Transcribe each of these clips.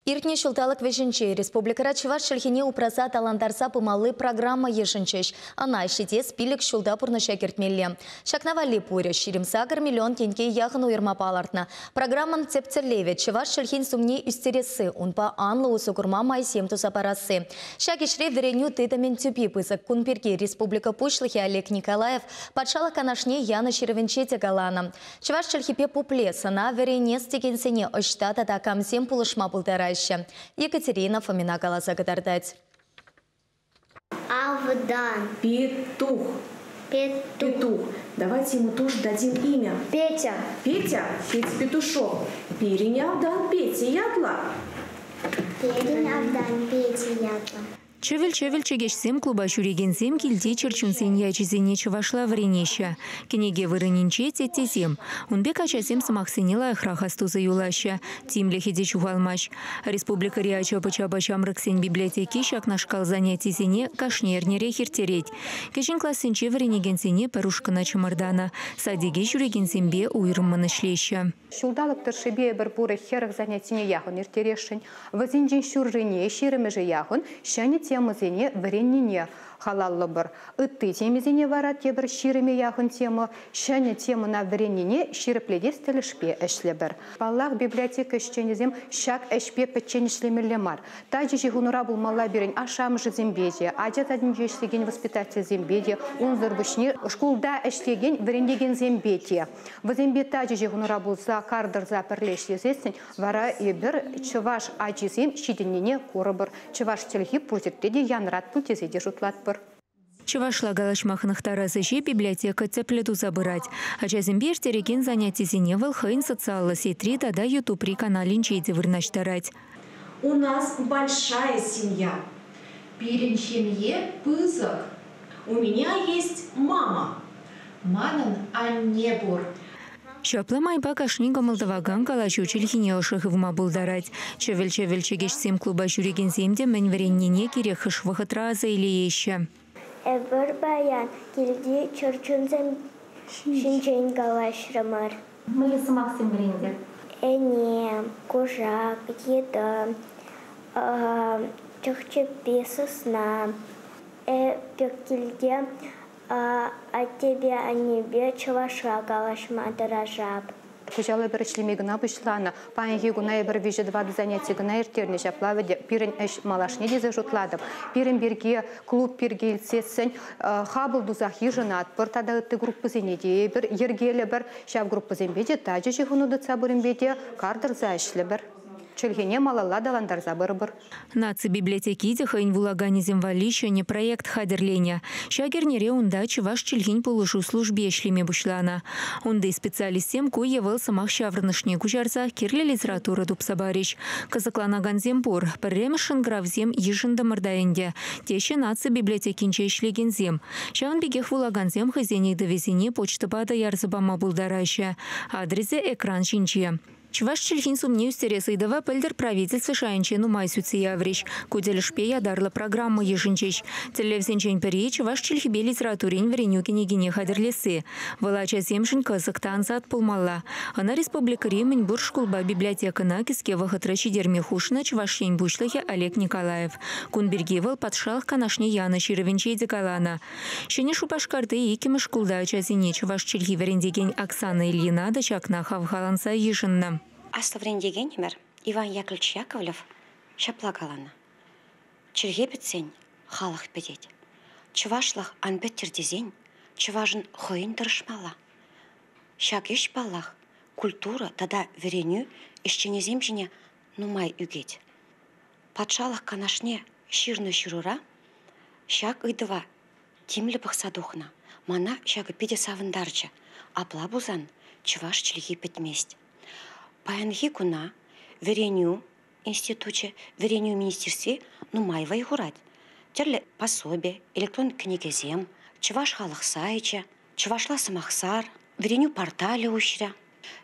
Иртнӗ ҫулталӑк вӗҫӗнче республикӑра чӑваш чӗлхине упраса аталантарса пымалли программа йышӑнчӗҫ. Ӑна ҫитес 5 ҫулта пурнӑҫа кӗртмелле. Ҫакна валли пурӗ 28 миллион тенке яхӑн уйӑрма палӑртнӑ. Программӑн тӗп тӗллевӗ чӑваш чӗлхин сумне ӳстересси, унпа анлӑ усӑ курма майсем туса парасси. Ҫак ӗҫре вӗренӳ тытӑмӗн тӳпи пысӑк. Кун пирки республика Пуҫлӑхӗ Олег Николаев Патшалӑх Канашне янӑ ҫырӑвӗнче те каланӑ. Чӑваш чӗлхипе пупле, сӑна вӗренес текенсене ӑҫта тата камсем пулӑшма пултараҫҫӗ? Екатерина Фомина каласа кӑтартать. Авдан. Петух. Петух. Петух. Давайте ему тоже дадим имя. Петя. Петя? Петя Петушок. Пирӗн автан Петя ятлӑ. Пирӗн автан Петя ятлӑ. Чӗвӗл-чӗвӗл чӗкеҫсем клуба ҫӳрекенсем килти чӗрчунсен ячӗсене чӑвашла вӗренеҫҫӗ. Кӗнеке вырӑнӗнче теттесем. Ун пек ачасем сӑмахсене лайӑхрах астуса юлаҫҫӗ. Тимлӗхӗ те ҫухалмасть. Республикӑри ача-пӑчапа ҫамрӑксен библиотеки ҫакнашкал занятисене кашни эрнерех ирттерет. Кӗҫӗн классенче вӗренекенсене пӗр ушкӑна чӑмӑртанӑ. Садике ҫӳрекенсемпе уйрӑммӑн ӗҫлеҫҫӗ. Ҫулталӑк тӑршшӗпе эпир пурӗ 40 занятине яхӑн ирттересшӗн. Вӗсенчен ҫуррине, ҫирӗмӗшӗ яхӑн ҫӗнӗ темӑсене вӗреннине халаллӑпӑр. Ытти темисене вара тепӗр ҫирӗме яхӑн тема ҫӗнӗ темӑна вӗреннине ҫирӗплетес тӗлӗшпе ӗҫлӗпӗр. Паллах, библиотека ӗҫченӗсем ҫак ӗҫпе пӗччен ӗҫлемелле мар. Тачӑ ҫыхӑнура пулмалла пирӗн ашшӗ-амӑшӗсемпе те, ача садӗнче ӗҫлекен воспитательсемпе те, унсӑр пуҫне шкулта ӗҫлекен вӗрентекенсемпе те. Вӗсемпе тачӑ ҫыхӑнура пулса, кар тӑрса пӗрле ӗҫлесессӗн вара эпир чӑваш ачисем ҫитӗннине курӑпӑр. Чӑваш чӗлхи пур ҫӗрте те янрать пуль тесе те шутлатпӑр. Чӑвашла калаҫма хӑнӑхтарас ӗҫе библиотека тӗплӗ туса пырать. Ачасемпе ирттерекен занятисене вӑл хӑйӗн социаллӑ сетьри тата Ютубри каналӗнче те вырнаҫтарать. У нас большая семья. Пирӗн ҫемье пысӑк. У меня есть мама. Манӑн анне пур. Ҫапла майпа кашни кӑмӑл тӑвакан калаҫу чӗлхине ӑшӑ хывма пултарать. Чӗвӗл-чӗвӗл чӗкеҫсем клуба ҫӳрекенсем те мӗн вӗреннине кирек хӑш вӑхӑтра аса илееҫҫӗ. Эпир паян килти чӗрчунсем ҫинчен калаҫрӑмӑр. Мӗнле сӑмахсем вӗрентӗр? Ӗне, кушак, йытӑ, чӑх-чӗппи, сысна. Эпир килте аттепе аннепе чӑвашла калаҫма тӑрӑшап. Кӑҫал эпир ӗҫлеме кӑна пуҫланӑ. Паянхи куна эпир 3-4 заняти кӑна ирттернӗ. Ҫапла вӗт пирӗн ӗҫ малашне тесе шутлатӑп. Пирӗн пирки, клуб пирки илтсессӗн хапӑл тусах йышӑнатпӑр тата ытти группӑсене те эпир йӗркелӗпӗр. Ҫав группӑсемпе те тачӑ ҫыхӑну тытса пуринпе те кар тӑрса ӗҫлӗпӗр. Чӗлхене малалла аталантарса пырӑпӑр. Наци библиотеки те хӑйӗн вулаканӗсем валли ҫӗнӗ проект хатӗрленӗ. Ҫак эрнере унта чӑваш чӗлхин пулӑшу служби ӗҫлеме пуҫланӑ. Унти специалистсем ку е вӑл сӑмах ҫаврӑнӑшне куҫарса кирлӗ литература тупса парӗҫ. Кӑсӑкланакансем пур. Пӗрремӗш шӑнкӑравсем йышӑнтӑмӑр та ӗнтӗ, теҫҫӗ наци библиотекинче ӗҫлекенсем. Ҫавӑн пекех вулакансем хӑйсен ыйтӑвӗсене почтӑпа та ярса пама пултараҫҫӗ. Адресӗ экран ҫинче. Чӑваш чӗлхин сумне ӳстерес ыйтӑва пӗлтӗр правительство шайӗнче нумай сӳтсе яврӗҫ. Ку тӗлӗшпе ятарлӑ программа йышӑнчӗҫ. Тӗллевсенчен пӗри чӑваш чӗлхипе литературин вӗренӳ кӗнекине хатӗрлесси. Вӑл ачасемшӗн кӑсӑк та ансат пулмалла. Ӑна республикӑри мӗнпур шкулпа библиотекӑна кӗске вӑхӑтра ҫитерме хушнӑ Чӑваш Ен Пуҫлӑхӗ Олег Николаев. Кун пирки вӑл Патшалӑх Канашне янӑ ҫырӑвӗнче те каланӑ. Ҫӗнӗ Шупашкарти иккӗмӗш шкулта ачасене чӑваш чӗлхи вӗрентекен Оксана Ильина та ҫакна хавхаланса йышӑннӑ. Аслӑ вӗрентекенӗмӗр Иван Яковлевич Яковлев ҫапла каланӑ: Чӗлхе пӗтсен халӑх пӗтет. Чӑвашлӑх ан пӗттӗр тесен чӑвашӑн хӑйӗн тӑрӑшмалла. Ҫак ӗҫ, паллах, культура тата вӗренӳ ӗҫченӗсем ҫине нумай ӳкет. Патшалӑх Канашне ҫырнӑ ҫырура ҫак ыйтӑва тимлӗ пӑхса тухнӑ. Мана ҫакӑ питӗ савӑнтарчӗ. Апла пулсан чӑваш чӗлхи пӗтмест. Паянхи куна вӗренӳ институчӗ, вӗренӳ министерстви нумай вӑй хурать. Тӗрлӗ пособи, электрон кӗнекесем, чӑваш халӑх сайчӗ, чӑвашла сӑмахсар, вӗренӳ порталӗ уҫрӗ.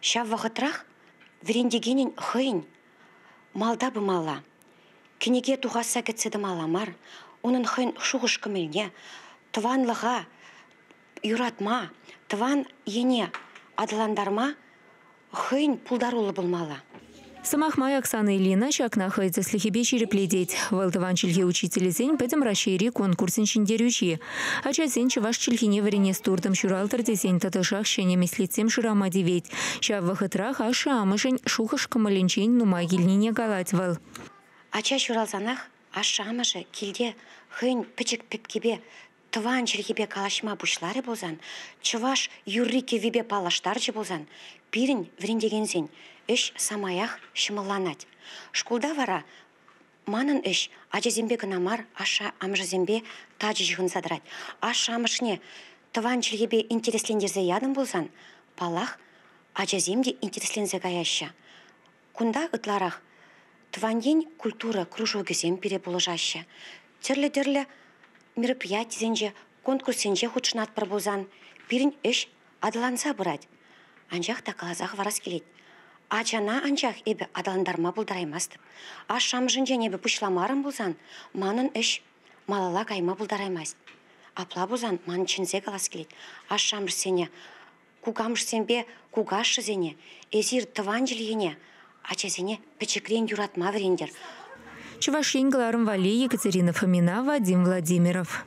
Ҫав вӑхӑтрах вӗрентекенӗн хӑйӗн малта пымалла. Кӗнеке тухасса кӗтсе тӑмалла мар, унӑн хӑйӗн шухӑш-кӑмӑлне, тӑванлӑха юратма, тӑван ене аталантарма хӑйӗн пултаруллӑ пулмалла. Сӑмах май, Оксана Ильина ҫакна хӑй тӗслӗхӗпе ҫирӗплетет. Вӑл тӑван чӗлхе учителӗсен Пӗтӗм Раҫҫейри конкурсӗн ҫӗнтерӳҫи. Ачасен чӑваш чӗлхине вӗренес туртӑм ҫуралтӑр тесен тӑтӑшах ҫӗнӗ меслетсем шырама тивет. Ҫав вӑхӑтрах ашшӗ-амӑшӗн шухӑш-кӑмӑлӗнчен нумай килнине калать вӑл. Ача ҫуралсанах ашшӗ-амӑшӗ килте хӑйӗн пӗчӗк пепкипе тӑван чӗлхепе калаҫма пуҫларӗ пулсан, чӑваш юрри-кӗввипе паллаштарчӗ пулсан, пирӗн вӗрентекенсен ӗҫ самаях ҫӑмӑлланать. Шкулта вара манӑн ӗҫ ачасемпе кӑна мар, ашшӗ-амӑшӗсемпе тачӑ ҫыхӑнса тӑрать. Ашшӗ-амӑшне тӑван чӗлхепе интереслентерсе ятӑм пулсан, паллах, ачасем те интересленсе каяҫҫӗ. Кунта ытларах тӑван ен культура кружокӗсем пире пулӑшаҫҫӗ. Тӗрлӗ-тӗрлӗ мероприятисенче, конкурссенче хутшӑнатпӑр пулсан, пирӗн ӗҫ аталанса пырать. Анчах та каласа хӑварас килет. Ачана анчах эпӗ аталантарма пултараймастӑп. Ашшӗ-амӑшӗнчен эпӗ пуҫламарӑм пулсан, манӑн ӗҫ малалла кайма пултараймасть. Апла пулсан, ман чӗнсе калас килет. Ашшӗ-амӑшсене, кукамӑшсемпе кукашшӗсене, эсир тӑван чӗлхене, ачасене пӗчӗкрен юратма вӗрентӗр. Чӑваш Ен кӑларӑм валли Екатерина Фомина, Вадим Владимиров.